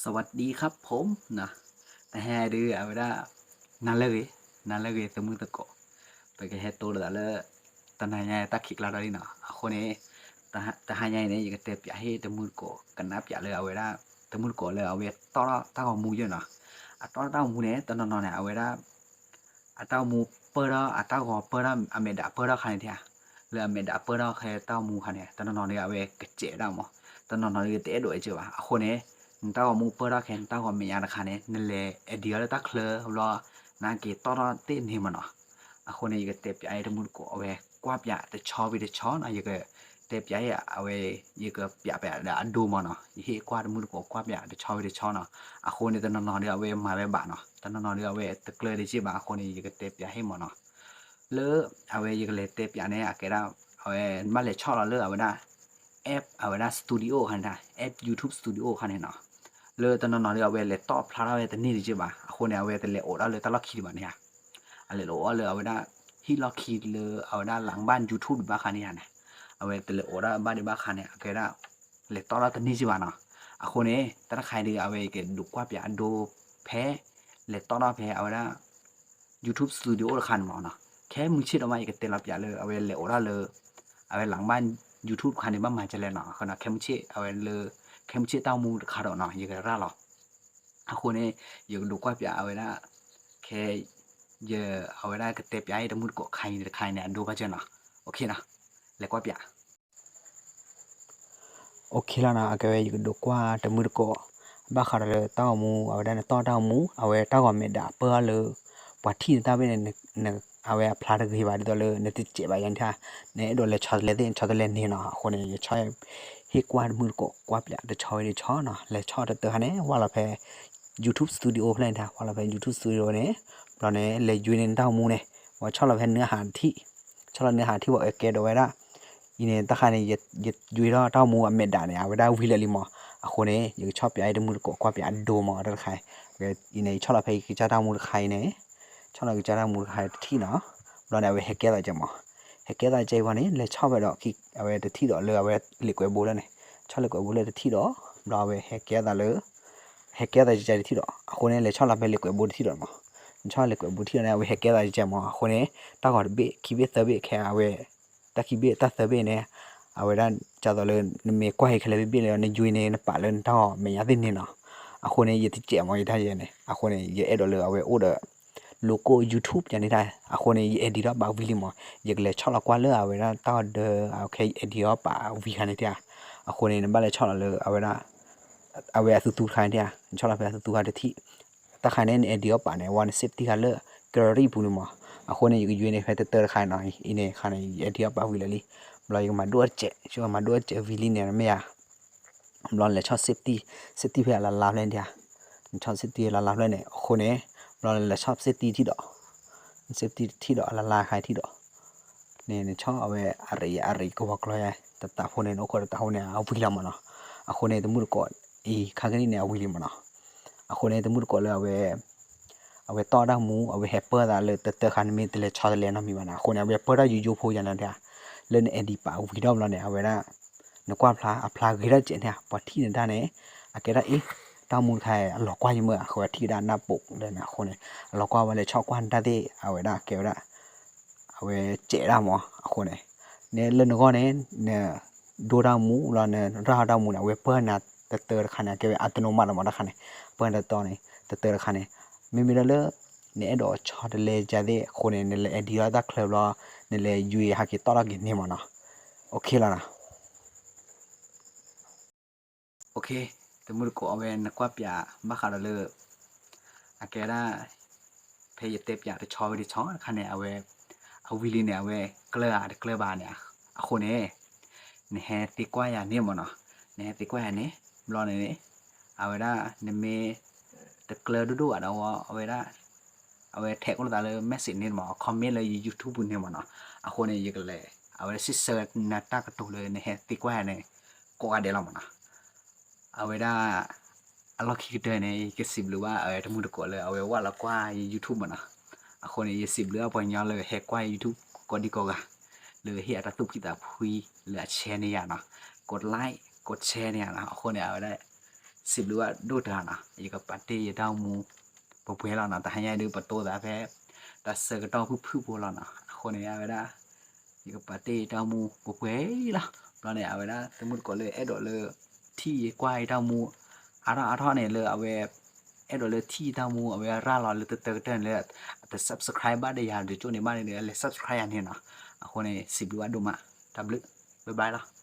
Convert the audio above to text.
สวัสดีครับผม နီၤ, တဟါညါဒုး အဝဲဒၣ် နၤလၢအဂ့ၤ, နၤလၢအဂ့ၤ သမုၢ်သကိး, ပကဟဲတိလိာ်သးလၢ တနၤညါတၢ်ခံးကျါဒီးလံနီၤ, အဃိန့ၣ် တဟါညါအံၤန့ၣ် ယကတဲပၠးဟ့ၣ်တမုၢ်တကိး ကနၣ်ပၠးလၢအဝဲဒၣ် တမုၢ်တကိးလၢအဝဲတီၢ်ထီၣ်တၢ်ဂီၤမူယဲနီၤ, အတီၢ်ထီၣ်တၢ်ဂီၤမူန့ၣ် တနီၤနီၤန့ၣ် အဝဲဒၣ် အတၢ်ဂီၤမူပၢၢ်ထီၣ် အတၢ်ဂီၤပၢၢ်ထီၣ် အမဲာ်ဒၣ်ပၢၢ်ထီၣ်ခါန့ၣ်ဧါ, လၢအမဲာ်ဒၣ်ပၢၢ်ထီၣ်ခဲတၢ်ဂီၤမူခါန့ၣ် တနီၤနီၤဒုး အဝဲကစဲးဒၣ်မး, တနီၤနီၤဒုး တအဲၣ်ဒိးအဲၣ်ကၢဘၣ်, အဃိန့ၣ် နတၢ်ဂီၤမူပၢၢ်ထီၣ်ခဲ နတၢ်ဂီၤမဲာ်ညါတခါန့ၣ် နလဲၤ edit အီၤလၢတၢ်ချၢဘျီ နက့ၤတီၢ်ထီၣ်သ့ၣ်န့ၣ်မးနီၤ, အဃိန့ၣ် ယကတဲပၠးအံၤတမုၢ်တကိး အဝဲကွၢ်ပၠးတဆီဝံၤတဆီနီၤ, ယကတဲပၠးအံၤ အဝဲ ယကပၠးပၠးဒီးအဒိမးနီၤ, ယဟ့ၣ်ကွၢ်တမုၢ်တကိးကွၢ်ပၠးတဆီဝံၤတဆီနီၤ, အဃိန့ၣ် တနီၤနီၤဒုး အဝဲမၤဝဲဘၣ်နီၤ, တနီၤနီၤဒုး အဝဲတကျၢၤတက့ၢ်ဘၣ်, အဃိန့ၣ် ယကတဲပၠးဟ့ၣ်မးနီၤ, လၢအဝဲယကလဲၤတဲပၠးန့ၣ် အကဲဒၣ် အဝဲဘၣ်လဲၤဆီၣ်လီၤလၢအဝဲဒၣ် app အဝဲဒၣ် Studio ခါန့ၣ် app YouTube Studio ခါန့ၣ်နီၤ, လၢတနီၤနီၤဒုး အဝဲလဲၤတီၣ်ဖျါထီၣ်ဝဲတန့ၢ်တက့ၢ်ဘၣ်, အဃိန့ၣ် အဝဲတလဲၤအိးထီၣ်လၢတၢ်လီၢ်ခံဒံးဘၣ်န့ၣ်ဧါ, အလဲၤအိးထီၣ်လၢအဝဲဒၣ် ဟံၣ်လီၢ်ခံလၢအဝဲဒၣ် လၢဘၣ် YouTube ဒံးဘၣ်ခါန့ၣ်ဧါန့ၣ်, အဝဲတလဲၤအိးထီၣ်ဘၣ်ဒံးဘၣ်ခါန့ၣ် အကဲဒၣ် လဲၤတီၣ်ထီၣ်တန့ၢ်က့ၢ်ဘၣ်နီၤ, အဃိန့ၣ် တၢ်တခါအံၤဒုး အဝဲကဒုးကွၢ်ပၠးအဒိဖဲ လဲၤတီၣ်ထီၣ်ဖဲအဝဲဒၣ် YouTube Studio တခါန့ၣ်မးနီၤ, ခဲမုၢ်ဆ့ၣ်ဒီးမး ယကတဲလီၤပၠးလၢအဝဲလဲၤအိးထီၣ်လၢ အဝဲလၢဘၣ် YouTube တခါန့ၣ် ဘၣ်မၤကလဲၣ်နီၤ, အဃိန့ၣ် ခဲမုၢ်ဆ့ၣ်အဝဲလၢ ခဲမုၢ်ဆ့ၣ်တၢ်ဂီၤမူတခါဒီးနီၤ ယကရၣ်လီၤ, အဃိန့ၣ် ယကဒုးကွၢ်ပၠးအဝဲဒၣ် ခဲ ယ အဝဲဒၣ်ကတဲပၠးအံၤတမုၢ်တကိးခါအံၤန့ၣ်တခါအံၤန့ၣ် အဒိဘၣ်ကၢနီၤ, လဲၤကွၢ်ပၠး OK လီၤနီၤ, အကဲဝဲယကဒုးကွၢ်တမုၢ်တကိး ဘၣ်ဃးဒီးလၢတၢ်ဂီၤမူ အဝဲဒၣ်နတီၢ်တၢ်ဂီၤမူ အဝဲတၢ်ဂီၤမဲာ်ဒၣ်ပၢၢ်အီၤလၢ ပှၤထံၣ်နတၢ်ဘၣ်န့ၣ် အဝဲအဖျါတဂ့ၤဘၣ် ဒ်သိးလၢနတစဲးဘၣ်ယါန့ၣ်ဧါ, နအဲၣ်ဒိးလဲၤဆီတလဲသ့ၣ် နဆီတလဲန့ၣ်နီၤ, အဃိန့ၣ် ယဆီၣ် ဟ့ၣ်ကွၢ်တမုၢ်တကိးကွၢ်ပၠးတဆီဝံၤတဆီနီၤ, လဲၤဆီၣ်တတၢခါန့ၣ် ဝၢ်လီၤဖဲ YouTube Studio ဖဲန့ၣ် ဝၢ်လီၤဖဲ YouTube Studio န့ၣ်, ဘျီန့ၣ် လဲၤယွ့န့ၢ်နတၢ်ဂီၤမူန့ၣ်, ဝဲဆီၣ်လီၤဖဲနဟးတထံၣ်, ဆီၣ်လီၤနဟးတထံၣ် ဝဲကဲဒိးဝဲဒၣ် အံၤန့ၣ် တၢ်ခါန့ၣ် ယယွ့ထီၣ်တၢ်ဂီၤမူအမဲာ်ဒၣ်န့ၣ် အဝဲဒၣ်ဝံၤလၢာ်လံမး, အဃိန့ၣ် ယကဆီၣ်ပၠးအံၤတမုၢ်တကိးကွၢ်ပၠးအဒိမး တၢ်တခါအံၤ, အံၤန့ၣ် ယဆီၣ်လီၤဖဲယကစၢ်တၢ်ဂီၤမူတခါအံၤန့ၣ်, ဆီၣ်လီၤကစၢ်တၢ်ဂီၤမူတခါအံၤတထံၣ်နီၤ, ဘျီန့ၣ် အဝဲဟဲကဲသးကဲမး, ဟဲကဲသးကဲအံၤဘၣ်န့ၣ် လဲၤဆီၣ်ဖဲဒီး အဝဲတထံၣ်ဒီးလၢအဝဲလံာ်ကွဲးဘိလၢန့ၣ်, ဆီၣ်လံာ်ကွဲးဘိလၢတထံၣ်ဒီး, ဘျီအဝဲဟဲကဲသးလၢ ဟဲကဲသးကဲတထံၣ်ဒီး အဃိန့ၣ် လဲၤဆီၣ်လီၤဖဲလံာ်ကွဲးဘိတထံၣ်ဒီးမး, နဆီၣ်လံာ်ကွဲးဘိတထံၣ်ဒီးန့ၣ် အဝဲဟဲကဲသးကဲမး, အဃိန့ၣ် တၢ်ဂီၤတဘ့ၣ် ခံဘ့ၣ် သၢဘ့ၣ် ခဲအဝဲ တၢ်ခံဘ့ၣ် တၢ်သၢဘ့ၣ်န့ၣ် အဝဲဒၣ် ဒ်သိးလၢ နမ့ၢ်ကွၢ်ဟဲခဲလၢာ်ဘ့ၣ်ဘ့ၣ်လၢ နယွ့န့ၢ်နပာ်လၢနတၢ်ဂီၤမဲာ်ညါသ့ၣ်န့ၣ်နီၤ, အဃိန့ၣ် ယတစဲးမး ယတၢ်ယဲန့ၣ်, အဃိန့ၣ် ယအဲၣ်ဒိးလၢအဝဲအိၣ်ဒီး logo YouTube ယၤန့ၣ်တၢ်, အဃိန့ၣ် ယ edit ထီၣ်ပာ်ဝံၤလံမး, ယကလဲၤဆီၣ်လီၤကွၢ်လၢအဝဲဒၣ်တၢ်အီၤဒၢ အခဲ ယ edit ထီၣ်ပာ်ဝံၤခါန့ၣ်တၢ်, အဃိန့ၣ် နဘၣ်လဲၤဆီၣ်လီၤလၢအဝဲဒၣ် အဝဲအသူသူတခါန့ၣ်တၢ်, နဆီၣ်လီၤဖဲအသူသူခါတထံၣ်, တၢ်ခါန့ၣ် န edit ထီၣ်ပာ်န့ၣ် ဝဲန save တံၢ်ဃာ်လၢ gallery ပူၤန့ၣ်မး, အဃိန့ၣ် ယကယွ့န့ၢ်ဖဲတတၢတခါနီၤ, အံၤန့ၣ်ခါန့ၣ် ယ edit ထီၣ်ပာ်ဝံၤလၢာ်လံ, ဘျီယကမၤဒိၣ်အစဲး ယကမၤဒိၣ်အစဲးဝံၤလံန့ၣ် မ့ၢ်ယၤ ဘျီလဲၤဆီၣ် save တံၢ်, save တံၢ်ဖဲအလါလါဖဲန့ၣ်ဧါ, နဆီၣ် save တံၢ်အလါလါဖဲန့ၣ် အဃိန့ၣ်, ဘျီလဲၤဆီၣ် save တံၢ်ထံၣ်ဒီး, save တံၢ်ထံၣ်ဒီးအလါလါခါထံၣ်ဒီး, န့ၣ် နဆီၣ်အဝဲအရ့အရ့ကဝီၤကျီယါ, တတးဖိန့ၣ် နအိၣ်ခိးတတးဖိန့ၣ် အဝံၤလီၤမးနီၤ, အဃိန့ၣ် တမုၢ်တကိး အံၤခါကနံၣ်န့ၣ် အဝံၤလံမးနီၤ, အဃိန့ၣ် တမုၢ်တကိးလၢအဝဲ အဝဲတီၢ်တၢ်မူ အဝဲဟဲပၢၢ်သးလၢတတၢခါ နမ့ၢ်တလဲၤဆီတလဲနီတမံၤဘၣ်န့ၣ် အဃိန့ၣ် အဝဲပၢၢ်ထီၣ်ယိယိဖိယါန့ၣ် လၢန edit ပာ်ဝံၤဒီးဘျီန့ၣ် အဝဲဒၣ် နကွၢ်ဖျါ အဖျါဂ့ၤထီၣ်စဲးန့ၣ် ပှၤထံၣ်နတၢ်န့ၣ် အကဲဒၣ်အ့ၣ် တၢ်မူတခါ အလီၤကွၢ်ယမ့ၢ် အဃိထံၣ်ဝဲဒၣ်နၢ်ပိာ်လၢန့ၣ် အဃိန့ၣ် အလီၤကွၢ်ဝဲလဲၤဆီၣ်ကွၢ်နတၢ်သ့ၣ် အဝဲဒၣ်ကဲဝဲဒၣ် အဝဲစဲးဒၣ်မး အဃိန့ၣ် နလၢနဂီၢ်န့ၣ် န ဒိတၢ်မူလီၤ နရၢၢ်တၢ်မူန့ၣ် အဝဲပၢၢ်နၤတတၢတခါန့ၣ် အကဲဝဲ automatic မးတခါန့ၣ် ပၢၢ်နၤတတီန့ၣ် တတၢတခါန့ၣ် မ့မ့ၢ်လၢ နအဲၣ်ဒိးဆီတလဲကသ့ၣ်အဃိန့ၣ် နလဲၤ edit လီၤတၢ်ချၢဘျီ နလဲၤယွၤဟးက့ၤတီၢ်ထီၣ်က့ၤန့ၣ်မးနီၤ OK လီၤနီၤ OK တမုၢ်တကိးအဝဲနကွၢ်ပၠးဘၣ်ဃးဒီးလၢ အကဲဒၣ် ဖဲယတဲပၠးတဆီဝံၤတဆီတခါန့ၣ် အဝဲ အဝံၤလံန့ၣ် အဝဲကျၢၢ်ဧါတကျၢၢ်ဘၣ်န့ၣ် အဃိန့ၣ် နဟဲသံကွၢ်ယၤန့ၣ်မးနီၤ နဟဲသံကွၢ်ယၤန့ၣ် ဘျီန့ၣ် အဝဲဒၣ် နမ့ၢ် တကျၢၢ်ဒိၣ်ဒိၣ်ဘၣ်ဒီး အဝဲဒၣ် အဝဲထဲးအိၣ်လိာ်သးလၢ message န့ၣ်မး comment လၢယ YouTube ပူၤန့ၣ်မးနီၤ အဃိန့ၣ် ယကလဲၤ အဝဲဒၣ်စံးဆၢနတၢ်ကတိၤလၢနဟဲသံကွၢ်ယၤန့ၣ် ကိးဂၤဒဲးလီၤမးနီၤ အဝဲဒၣ် အလီၢ်ခံကတၢၢ်န့ၣ် ယကစံးဘျုးဘၣ် အဝဲတမုၢ်တကိးလၢ အဝဲဝၢ်လီၤကွၢ်ယ YouTube မးနီၤ အဃိန့ၣ် ယစံးဘျုးဘၣ်ပှၤကညီလၢဟဲကွၢ်ယ YouTube ကိးဒံကိးဂၤ လၢဟ့ၣ်အတၢ်သူၣ်ဖှံသးဖှံ လၢအ share န့ၢ်ယၤနီၤ ကိး like ကိး share န့ၢ်ယၤနီၤ အဃိန့ၣ် အဝဲဒၣ် စံးဘျုးဘၣ်ဒိၣ်တဂၤနီၤ, ယကပာ်တ့ၢ်ယတၢ်အိၣ်မူပှဲၤပှဲၤလီၤနီၤ, တဟါညါဒုးပတိသးဖဲ တၢ်ဆၢကတီၢ်ဖုၣ်ဖုၣ်ဖိလီၤနီၤ, အဃိန့ၣ် အဝဲဒၣ် ယကပာ်တ့ၢ်ယတၢ်အိၣ်မူပှဲၤပှဲၤလီၤ, ဘျီန့ၣ် အဝဲဒၣ် သုမုၢ်သကိးလၢအဲၣ်ဒိးလၢ ထံၣ်ယကွၢ်ယတၢ်အိၣ်မူ အါထီၣ်အါထီၣ်န့ၣ်လၢအဝဲ အဲၣ်ဒိးလၢထံၣ်ယတၢ်အိၣ်မူ အဝဲရၤလီၤလၢတတၢကတၢၢ်န့ၣ်လၢ တ subscribe ဘၣ်ဒီးယၤဒုးကၠိန့ၣ်ဘၣ်န့ၣ်ဒီး လဲၤ subscribe ယၤန့ၣ်နီၤ, အဃိန့ၣ် စံးဘျုးဘၣ်ဒိၣ်မး, တၢ်ဘျုး, bye bye လီၤ.